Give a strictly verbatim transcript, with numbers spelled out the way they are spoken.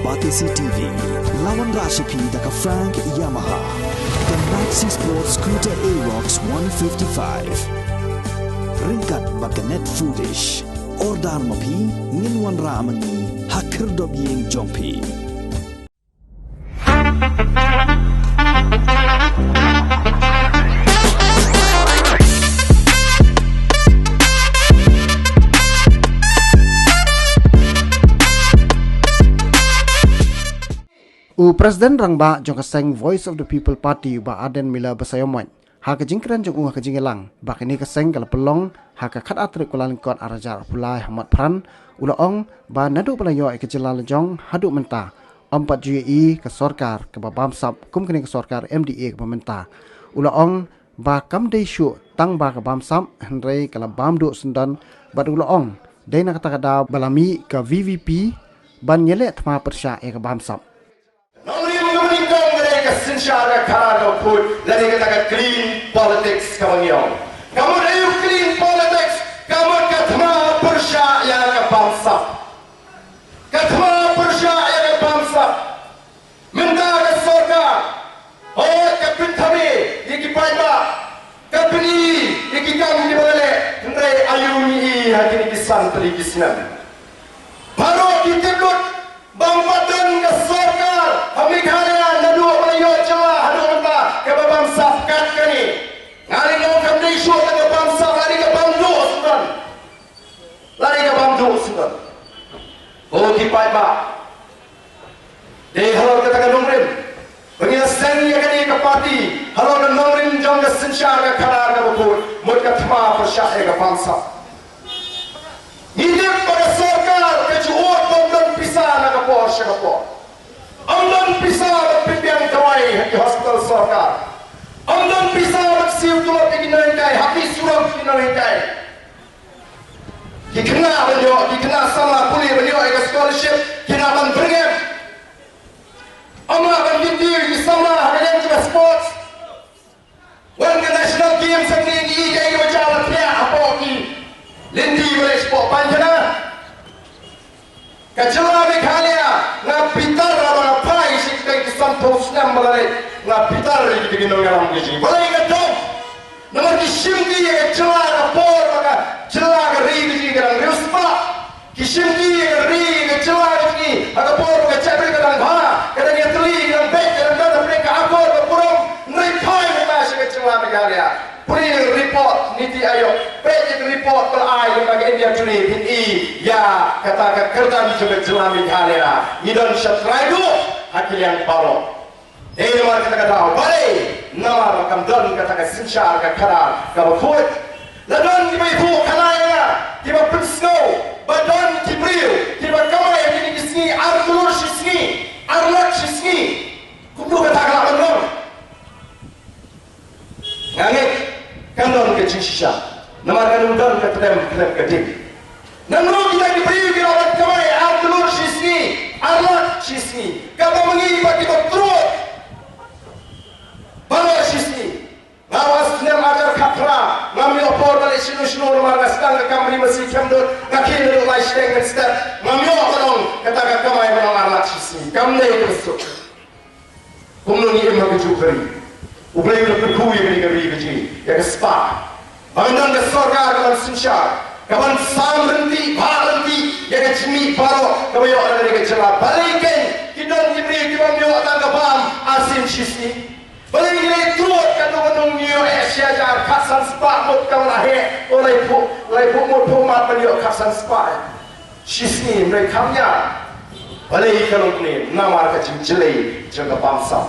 Party C T V, la wanrah sha phi da ka Frank Yamaha, ka Maxi Sport Scooter Aerox one fifty-five. Ryngkat bad ka Net Foodish. Order ma phi, ngin wanrah ma ngi ha khyrdop ïing jong phi. U President Rangbah jong ka seng Voice of the People Party, u Bah Ardent Miller Basaiawmoit, ha ka jingkren jong u ha ka jingïalang ba kane ka seng ka la pynlong ha ka khatar tarik Kyllalyngkot arhajar arphew lai ha Motphran, u la ong ba naduh ba la ïoh ïa ka jylla la jong haduh mynta, ym pat ju ïohi ka sorkar kaba bamsap kum kane ka sorkar M D A kaba mynta. U la ong ba kam dei shuh tang ba ka bamsap, hynrei ka la bam duh syndon, bad u la ong dei na kata ka daw ba la mih ka V V P ban ïaleh thma pyrshah ïa ka bamsap. Nongrim kaba nyngkong ka dei ka synshar ka khadar kaba khuid, lane kata ka clean politics kaba ngi ong. Ka mut aïu clean politics? Ka mut ka thma pyrshah ïa ka bamsap. Ka thma pyrshah ïa ka bamsap. Mynta ka sorkar, hooid, ka pynthame ïa ki paidbah, ka pyni ïa ki kam kiba la leh, hynrei aïu ngi i ha kine ki san tylli ki snem? Baroh ki tip lut ba ym pat don ka sorkar ha Meghalaya naduh ba la ïoh jylla haduh mynta kaba bamsap kat kane. Nga ong kam dei shuh tang ka bamsap, lane ka bam duh syndon. Lane ka bam duh syndon. Ko ki paidbah, dei halor kata ka nongrim ba ngi la seng ïa kane ka party, halor ka nongrim jong ka synshar ka khadar kaba khuid, mut ka thma pyrshah ïa ka bamsap. Ngi tip ba ka sorkar ka ju ud ba ym don pisa na ka por sha ka por. Ym don pisa ban pynbiang dawai ha ki hospital sorkar. Ym don pisa ban siew tulop ïa ki nonghikai, ha ki surok ki nonghikai. Ki khynnah ban ïoh, ki khynnah samla pule ban ïoh ïa ka scholarship, ki khynnah ban byrngem. Ym lah ban kyntiew ïa ki samla ha ka liang jong ka sports. Wan ka National Games hangne ngi i kaei kaba jia la thiah hapoh ki lynti ba leh shapoh paikhana. Ka jylla Meghalaya, nga bitar haba nga phai sha kita ki sanphew snem ba la leit, nga bitar ïa kita ki nongïalam ka jong ngi. Balei nga dom? Namar ki shim ki ïa ka jylla ka por ba ka jylla ka ri ka jong ngi ka dang riewspah. Ki shim ki ïa ka ri ka jylla ka jong ngi ha ka por ba ka jaitbynriew ka dang bha, ka dang ïatylli, ka dang beit, ka dang don hapdeng ka akor ka burom. Hynrei phai mynta sha ka jylla Meghalaya. Pule report Niti Aayog, peit ïa ka report ba la ai lyngba ka India Today, phin i ïa kata ka kyrdan jong ka jylla Meghalaya. Ngi don shatrai duh ha ki liang baroh. Dei namar kata ka daw, balei? Namar ba kam don kata ka synshar ka khadar kaba khuid. La don kiba ïathuh khana ïa nga, kiba pynsngew ba don ki briew kiba kamai ha kine ki sngi ar klur shi sngi, ar lak shi sngi. Kumno kata ka lah ban long? Nga ngeit kan don ka jingshisha, namar kan ym don ka khlem khlem ka ding. Nangno kita ki briew ki la wan kamai ar klur shi sngi, ar lak shi sngi? Kaba ma ngi ba kiba trud baroh shi sngi. Nga wan snem arhajar khatphra, ngam ïoh por ban leit shano shano namar nga sdang ka kam ri masi kham dud, nga khie naduh lai shiteng mynstep. Ngam ïoh ban ong kata ka kamai ba long ar lak shi sngi. Kam dei kaba suk. Kumno ngi im ha kajuh ka ri? U Blei u la kyrkhu ïa kane ka ri ka jong ngi, ïa ka spah. Ba kan don ka sorkar kaban synshar, kaban sam ryntih, bah ryntih ïa ka jingmih baroh kaba ïoh na kane ka jylla. Balei kein ki don ki briew ki bym ïoh tang ka bam arsien shisngi? Balei ngi leit trud katno katno ngi ïoh eh shi hajar, khatsan spah ngut kam lah heh, o laiphew, laiphew ngut phew mat ban ïoh khatsan spah. Shisngi, hynrei kham ïa. Balei ka long kumne? Namar ka jingjlei jong ka bamsap.